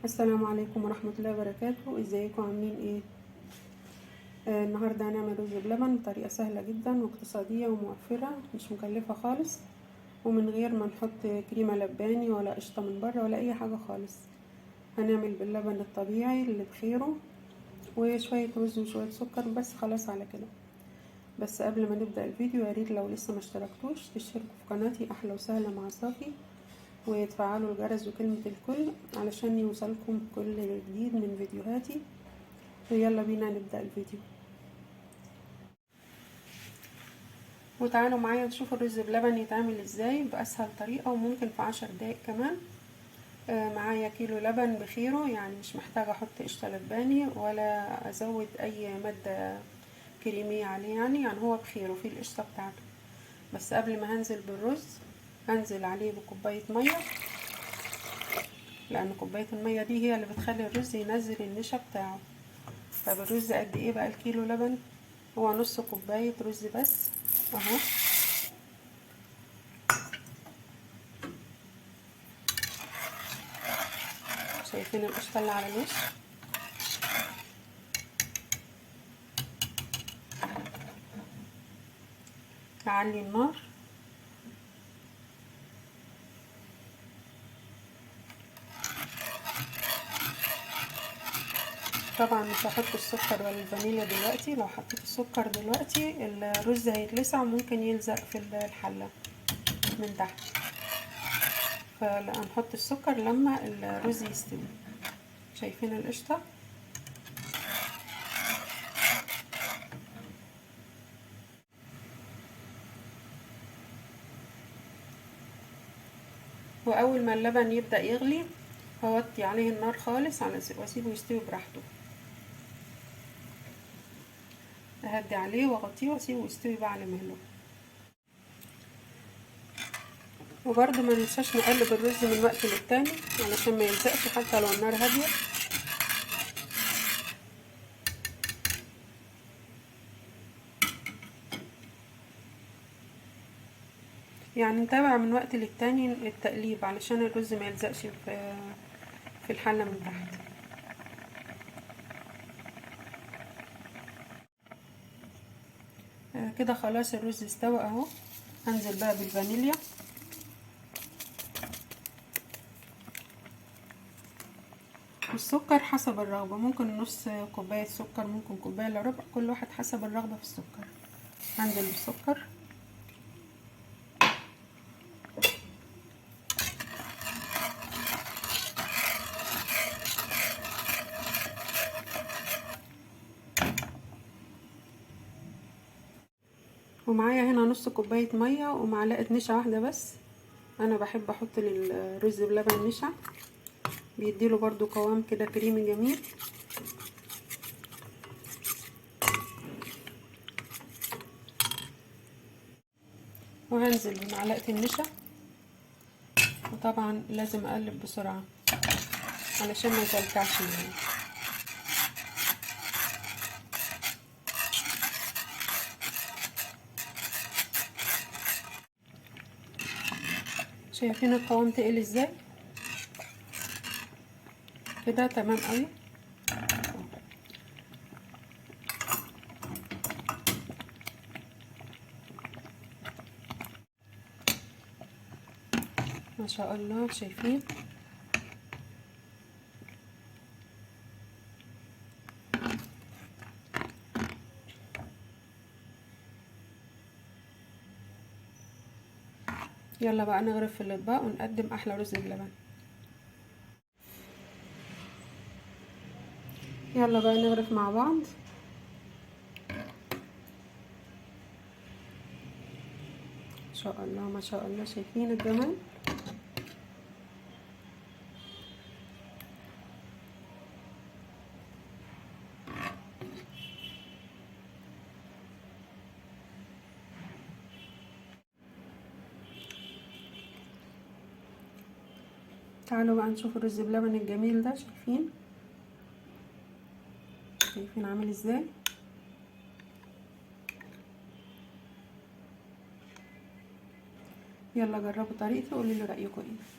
السلام عليكم ورحمة الله وبركاته. ازيكم عاملين ايه؟ النهاردة هنعمل رز بلبن بطريقة سهلة جدا واقتصادية وموفرة، مش مكلفة خالص، ومن غير ما نحط كريمة لباني ولا قشطة من بره ولا اي حاجة خالص. هنعمل باللبن الطبيعي اللي بخيره وشوية رز وشوية سكر بس، خلاص على كده. بس قبل ما نبدأ الفيديو يا ريت لو لسه ما اشتركتوش تشتركوا في قناتي احلى وسهلة مع صافي، وتفعلوا الجرس وكلمة الكل علشان يوصلكم كل جديد من فيديوهاتي. ويلا بينا نبدأ الفيديو، وتعالوا معايا نشوف الرز بلبن يتعمل ازاي بأسهل طريقة وممكن في 10 دقايق كمان. معايا كيلو لبن بخيره، يعني مش محتاجة احط قشطة لباني ولا ازود اي مادة كريمية عليه، يعني هو بخيره في القشطة بتاعته. بس قبل ما هنزل بالرز هنزل عليه بكوباية مية، لان كوباية المية دي هي اللي بتخلي الرز ينزل النشا بتاعه. طب الرز قد ايه بقى الكيلو لبن؟ هو نص كوباية رز بس اهو. شايفين القشطة اللي على الوش؟ نعلي النار. طبعا مش هحط السكر ولا الفانيليا دلوقتي، لو حطيت السكر دلوقتي الرز هيتلسع وممكن يلزق في الحلة من تحت، فهنحط السكر لما الرز يستوي. شايفين القشطة؟ واول ما اللبن يبدأ يغلي هوطي عليه النار خالص واسيبه يستوي براحته. اهدي عليه واغطيه واسيبه يستوي بقى على مهله. وبرده ما ننساش نقلب الرز من وقت للتاني علشان ما يلزقش حتى لو النار هادية. يعني نتابع من وقت للتاني التقليب علشان الرز ما يلزقش في الحلة من تحت. كده خلاص الرز استوى اهو. هنزل بقى بالفانيليا، والسكر حسب الرغبة، ممكن نص كوباية سكر، ممكن كوباية الا ربع، كل واحد حسب الرغبة في السكر. هنزل بالسكر. ومعايا هنا نص كوباية مية ومعلقة نشا واحدة بس. انا بحب احط للرز بلبن نشا، بيديله برضو قوام كده كريمي جميل. وهنزل بمعلقة النشا، وطبعا لازم اقلب بسرعة علشان ما يكلكعش معايا. شايفين القوام تقل ازاي؟ كده تمام قوي. ما شاء الله، شايفين؟ يلا بقى نغرف في الاطباق ونقدم احلى رز بلبن. يلا بقى نغرف مع بعض. ما شاء الله ما شاء الله، شايفين الجمال؟ تعالوا بقى نشوف الرز بلبن الجميل ده. شايفين؟ شايفين عامل ازاي؟ يلا جربوا طريقتي وقولوا لي رايكم ايه.